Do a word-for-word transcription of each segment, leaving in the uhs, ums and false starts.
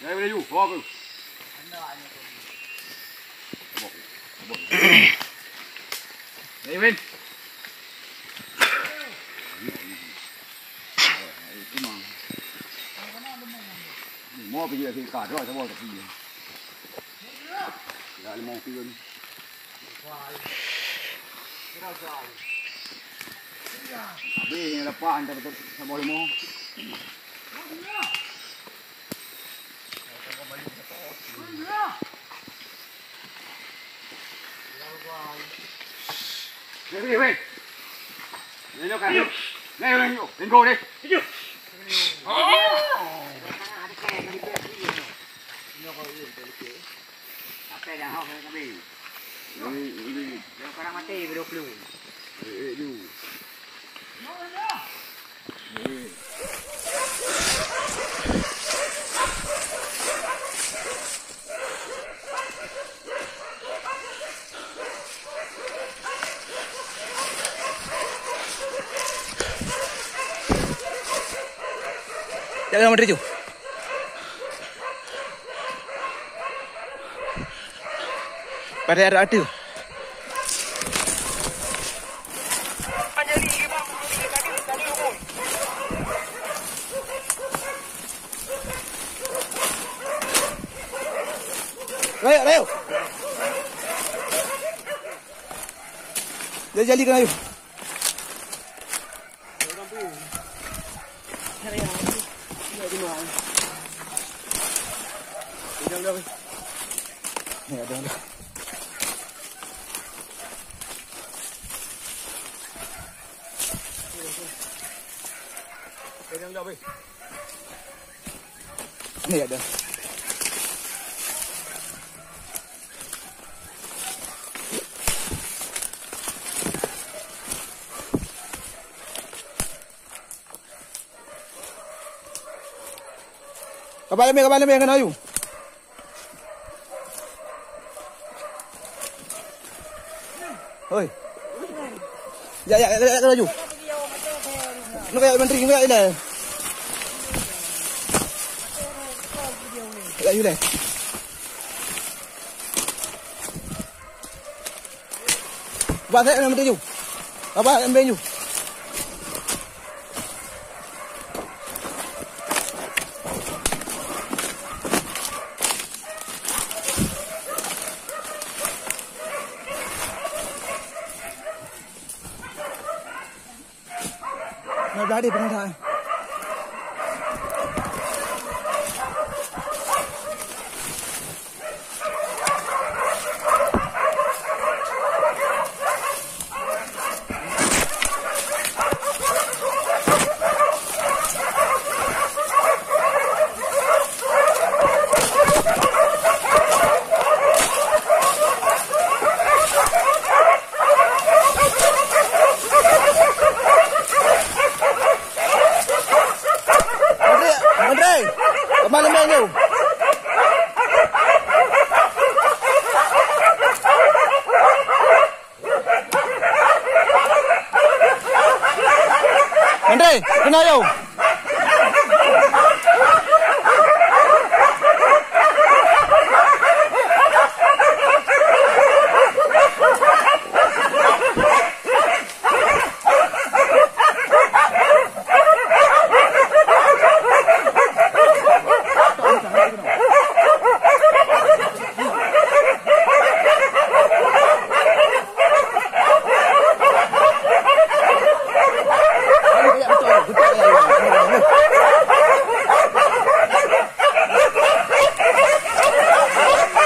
Jai Melayu, bawa aku. Jai Win. Mau pergi ke Singkat, dah sabar tapi. Ya, limau pion. Habis yang lepas, hantar ke saboh limau. Weh, weh, weh. Ni, ni, kan. Ni, ni, ni, ni, ni, ni. Pakai dah, hok, kami. Ini, ini. Dia orang mati, dua puluh. Eh, eh, you. Eh. Jangan menteri tu. Pada arah tu. Rayo, rayo. Jadi, jadi kena rayo. Ni ada. Kapal lemah, kapal lemah kena ayu. Hoi. Ya, ya, ya, ya, laju. Nak ya menteri, nak ya. Ya, you deh. Abang, saya nak menteri you. Abang, ambil you. Nah, dah ada pengusaha. Eh, keunoe yôh.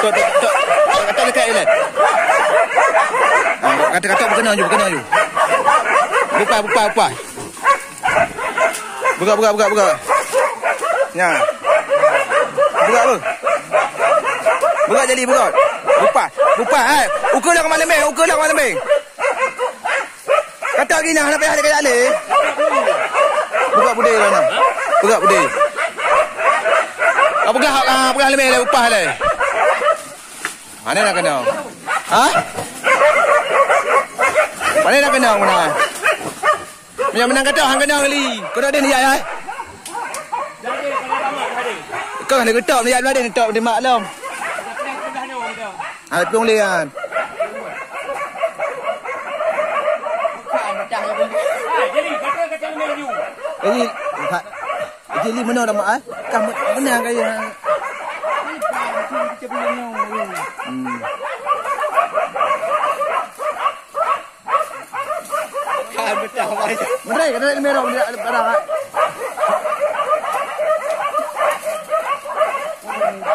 Tok, tok, tok, tok, tok dekat, Ilan. Ah, kata, kata, berkenan ju, berkenan ju. Buka, buka, buka. Buka, buka, buka, buka. Nya. Buka, bu. Buka jadi, buka. Buka, buka, eh. Ukur lah kemana, Meng? Ukur lah kemana, Meng? Kata gina, nak payah dekat aleh. Buka pudeh lah, nah. Buka pudeh. Ah, peugah, ah, peugah lemeh leh, upah leh. Mana nak kenal? Ha? Mana nak kenal, mana? Yang menang kata, hang kenal kali. Kau dah ada niat, ya? Kau kena getop, niat belah dia, getop, dia maklum. Hai, piong lé kan. Jadi, ha, jadi meunoe dah mak, eh? Kah me-, menang kaya. Hmm. Kan betul, Bang. Menteri, kena lemero, menteri, barang, ah.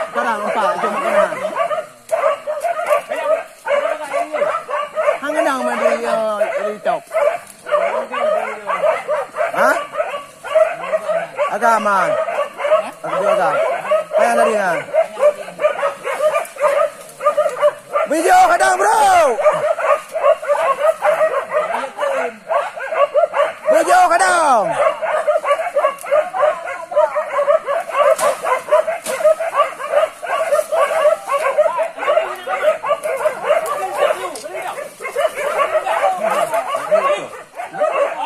Barang empat, cuma kena. Hang kenang mandi, ya, di top. Ha? Agam, ha? Aku agam. Payah lari, ha? Bijou kadang, bro. Bijou kadang.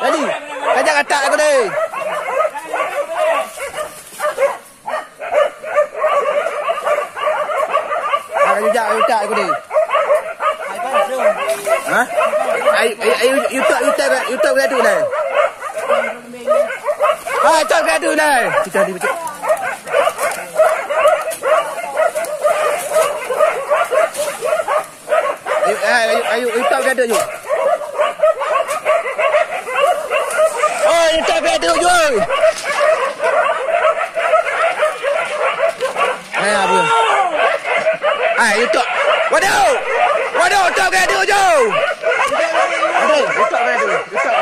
Jadi, kajak katak aku deh. Ah, kajak katak aku deh. Ha? Ai, ai, ai, YouTube, YouTube, YouTube dah tu deh. Ha, YouTube dah tu deh. Kita di betul. Ayu, eh, ayu, ayu, ayu, tap gadut, ayu. Oh, ayu, tap gadut, ayu. Hai, apa? Hai, ayu, tap. Waduh! Waduh, tap gadut, ayu. Waduh, ayu, tap gadut, ayu, tap.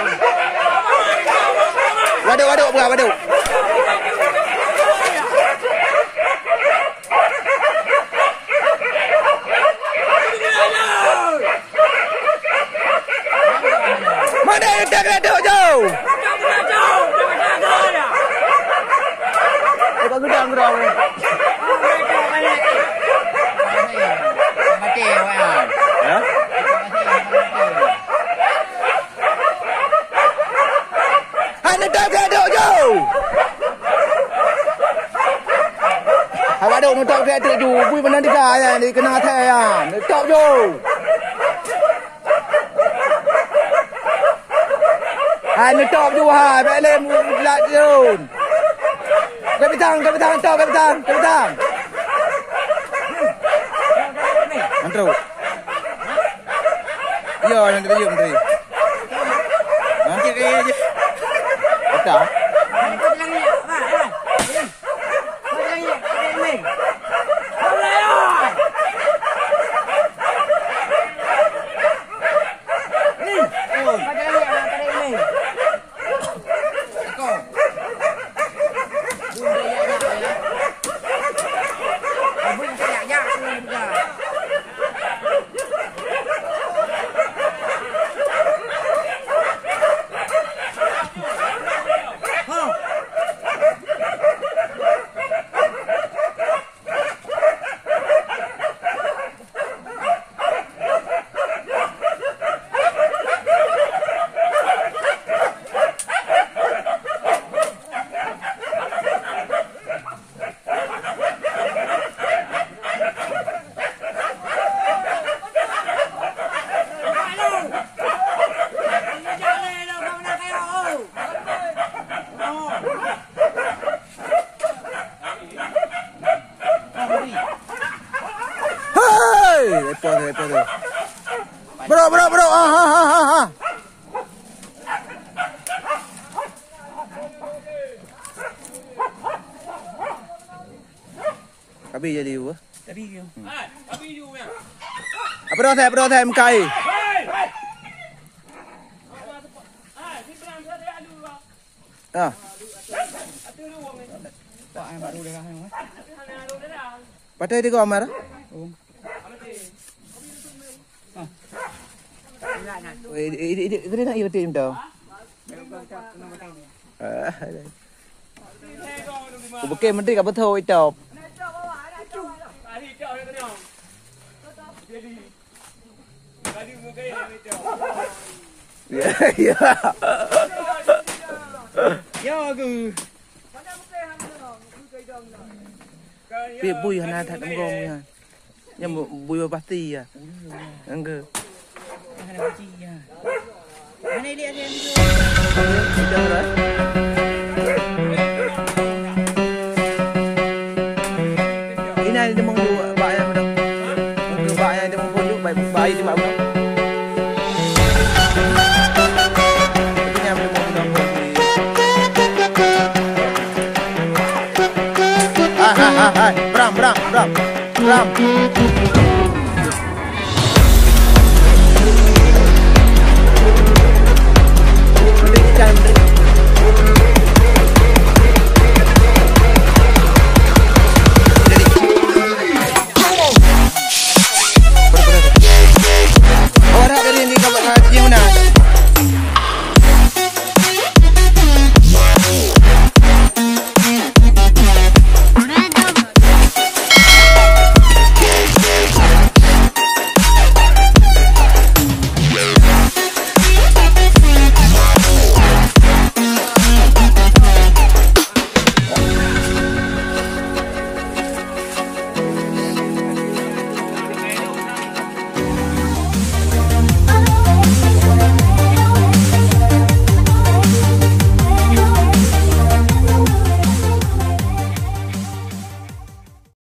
Waduh, waduh, berat, waduh. Mana yang tak ada tu? Eh, bagus dah, bagus dah. Mati awak. Ha? Hai, neutôb keu adôk ju! Hai, adôk neutôb keu adôk ju! Bui meunan tiga nyan, dikeunong asai nyan! Neutôb ju! Hai, neutôb ju hai! Bèk lé meulat jôn! Kapitang, kapitang, tôb kapitang, kapitang! Mantap! Iya, nanti dia menteri. Ha? Kata? Bro, bro, bro. Ah, ha, ha, ha, ha. Abi jadi apa? Abi you. Apa dah saya, apa dah saya mengkai? Ah. Patai tiga Amar. Oh. Eh, ini, ini, ini kena nak iya betul tau. Ah. Bukit menteri kat betul itu. Ya, ya. Ya aku. Pih bui hana that enggong ya. Nyang bu-, bui pasti ya. Enggak. Hana pasti ya. Mana dia ada yang video? Udah, udah. Ini ada di mong bak yang udah. Bak yang di mong bak, bak di mak udah. Ini yang di mong udah. Ah, ah, ah, ah. Bram, bram, bram. Bram.